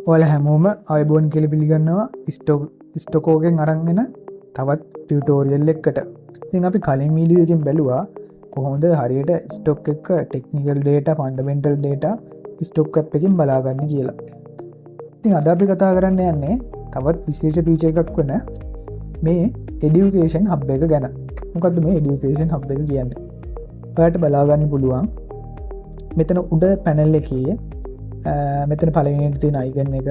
ඔයාලා හැමෝම ආයුබෝවන් කියලා පිළිගන්නවා ස්ටොකෝගෙන් අරන් එන තවත් ටියුටෝරියල් එකකට. ඉතින් අපි කලින් වීඩියෝ එකෙන් බැලුවා කොහොමද හරියට ස්ටොක් එක technical data, fundamental data stock app එකෙන් බලාගන්න කියලා. ඉතින් අද අපි කතා කරන්න යන්නේ තවත් විශේෂ ෆීචර් එකක් වන මේ එඩියුකේෂන් හබ් එක ගැන. මොකද්ද මේ එඩියුකේෂන් හබ් එක කියන්නේ? ඔයාලට බලාගන්න පුළුවන් මෙතන උඩ පැනල් එකේ මෙතන පළවෙනියට තියෙන අයිකන් එක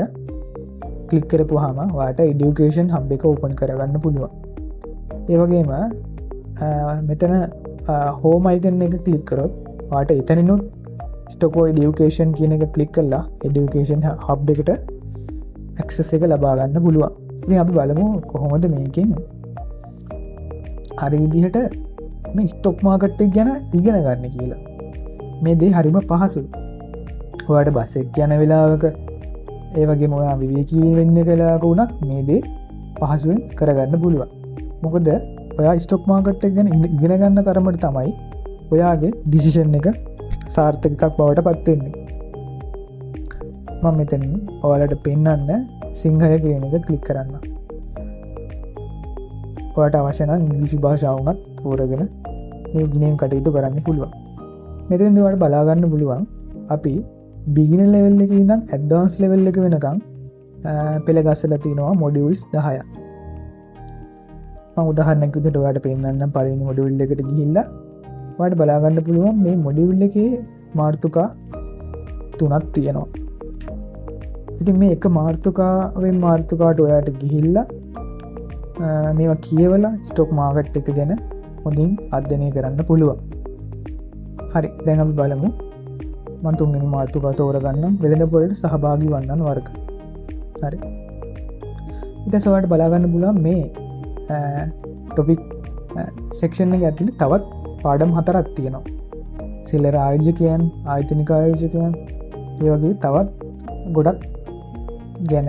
ක්ලික් කරපුවාම ඔයාලට එඩියුකේෂන් හබ් එක ඕපන් කරගන්න පුළුවන්. ඒ වගේම මෙතන හෝම් අයිකන් එක ක්ලික් කරොත් ඔයාලට එතනිනුත් ස්ටොකෝ එඩියුකේෂන් කියන එක ක්ලික් කරලා එඩියුකේෂන් හබ් එකට ඇක්සස් එක ලබා ගන්න පුළුවන්. ඉතින් අපි බලමු කොහොමද මේකෙන් හරි විදිහට මේ ස්ටොක් මාකට් එක ගැන ඉගෙන ගන්න කියලා. මේ දේ හරිම පහසුයි. ඔයාට බස් එක යන වෙලාවක, ඒ වගේම ඔයා විවේකී වෙන්න වෙලාවක වුණත් මේ දේ පහසුවෙන් කරගන්න පුළුවන්. මොකද ඔයා ස්ටොක් මාකට් එක ගැන ඉගෙන ගන්න තරමට තමයි ඔයාගේ ඩිසිෂන් එක සාර්ථක එකක් බවට පත් වෙන්නේ. මම මෙතනින් ඔයාලට පෙන්වන්න සිංහල කියන එක ක්ලික් කරන්න. ඔයාට අවශ්‍ය නම් ඉංග්‍රීසි භාෂාව වුණත් තෝරගෙන මේ ඉගෙනීම් කටයුතු කරන්න පුළුවන්. මෙතෙන්දී ඔයාලට බලා ගන්න පුළුවන් අපි බිගිනර් ලෙවල් එකේ ඉඳන් ඇඩ්වාන්ස් ලෙවල් එක වෙනකන් පෙළ ගස්සලා තිනවා මොඩියුල්ස් 10ක්. මම උදාහරණයක් විදිහට ඔයාලට පෙන්වන්නම්. පළවෙනි මොඩියුල් එකට ගිහිල්ලා ඔයාලට බලා ගන්න පුළුවන් මේ මොඩියුල් එකේ මාතෘකා තුනක් තියෙනවා. ඉතින් මේ එක මාතෘකාවෙන් මාතෘකාවට ඔයාලට ගිහිල්ලා මේවා කියවලා ස්ටොක් මාකට් එක ගැන හොඳින් අධ්‍යයනය කරන්න පුළුවන්. හරි, දැන් අපි බලමු. මම තුන්වෙනි මාතෘකාව තෝරගන්නම්, වෙළඳ පොළට සහභාගී වන්නන් වර්ග. හරි. ඊට පස්සේ ඔයාලට බලා ගන්න පුළුවන් මේ ටොපික් සෙක්ෂන් එක ඇතුලේ තවත් පාඩම් හතරක් තියෙනවා. සිල්ලර ආයෝජකයන්, ආයතනික ආයෝජකයන්, ඒ වගේ තවත් ගොඩක් ගැන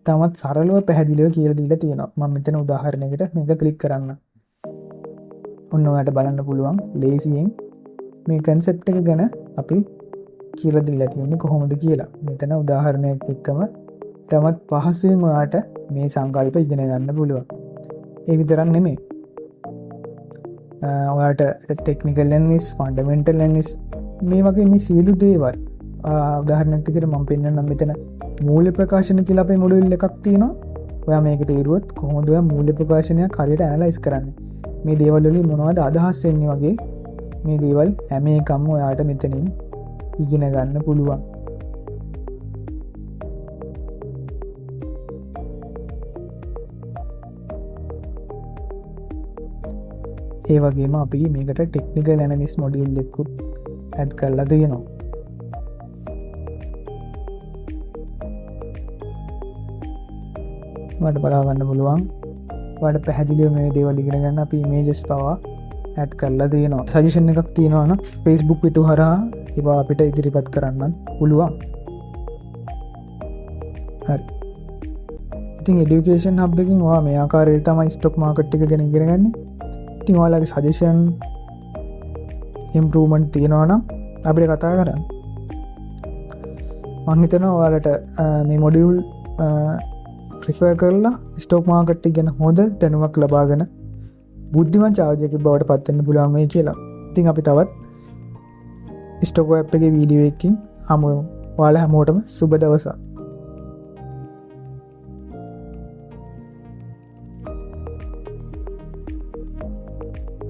තවත් සරලව පැහැදිලිව කියලා දීලා තියෙනවා. මම මෙතන උදාහරණයකට මේක ක්ලික් කරන්න. ඔන්න ඔයාලට බලන්න පුළුවන් ලේසියෙන් මේ කන්සෙප්ට් එක ගැන අපි කියලා දීලා තියෙන්නේ කොහොමද කියලා. මෙතන උදාහරණයක් එක්කම තවත් පහසුවෙන් ඔයාට මේ සංකල්ප ඉගෙන ගන්න පුළුවන්. ඒ විතරක් නෙමෙයි. ඔයාට ටෙක්නිකල් ඇනලිස්, ෆන්ඩමෙන්ටල් ඇනලිස් මේ වගේ මේ සියලු දේවල්, උදාහරණයක් විදිහට මම පෙන්නන්නම් මෙතන මූල්‍ය ප්‍රකාශන කියලා අපේ මොඩියුල් එකක් තියෙනවා. ඔයා මේක තේරුවොත් කොහොමද ඔයා මූල්‍ය ප්‍රකාශනයක් හරියට ඇනලයිස් කරන්නේ, මේ දේවල් වලින් මොනවද අදහස් වෙන්නේ වගේ මේ දේවල් හැම එකක්ම ඔයාට මෙතනින් ඉගෙන ගන්න පුළුවන්. ඒ වගේම අපි මේකට ටෙක්නිකල් ඇනලිස් මොඩියුල් එකකුත් ඇඩ් කරලා තියෙනවා. ඔයාලට බලා ගන්න පුළුවන්. ඔයාලට පැහැදිලිව මේ දේවල් ඉගෙන ගන්න අපි ඉමේජස් පවා ඇඩ් කරලා තියෙනවා. සජෙෂන් එකක් තියෙනවා නම් Facebook පිටු හරහා ඒවා අපිට ඉදිරිපත් කරන්න පුළුවන්. හරි. ඉතින් එඩියුකේෂන් හබ් එකකින් ඔයා මේ ආකාරයට තමයි ස්ටොක් මාකට් එක ගැන ඉගෙන ගන්නේ. ඉතින් ඔයාලගේ සජෙෂන් ඉම්ප්‍රූව්මන්ට් තියෙනවා නම් අපිට කතා කරන්න. මං හිතනවා ඔයාලට මේ මොඩියුල් ප්‍රිෆර් කරලා ස්ටොක් මාකට් එක ගැන හොඳ දැනුමක් ලබාගෙන බුද්ධිමත් චාර්ජයකෙක් බවට පත් වෙන්න පුළුවන් වෙයි කියලා. ඉතින් අපි තවත් ස්ටොක් ඇප් එකේ වීඩියෝ එකකින් හමු වෙමු. ඔයාලා හැමෝටම සුබ දවසක්.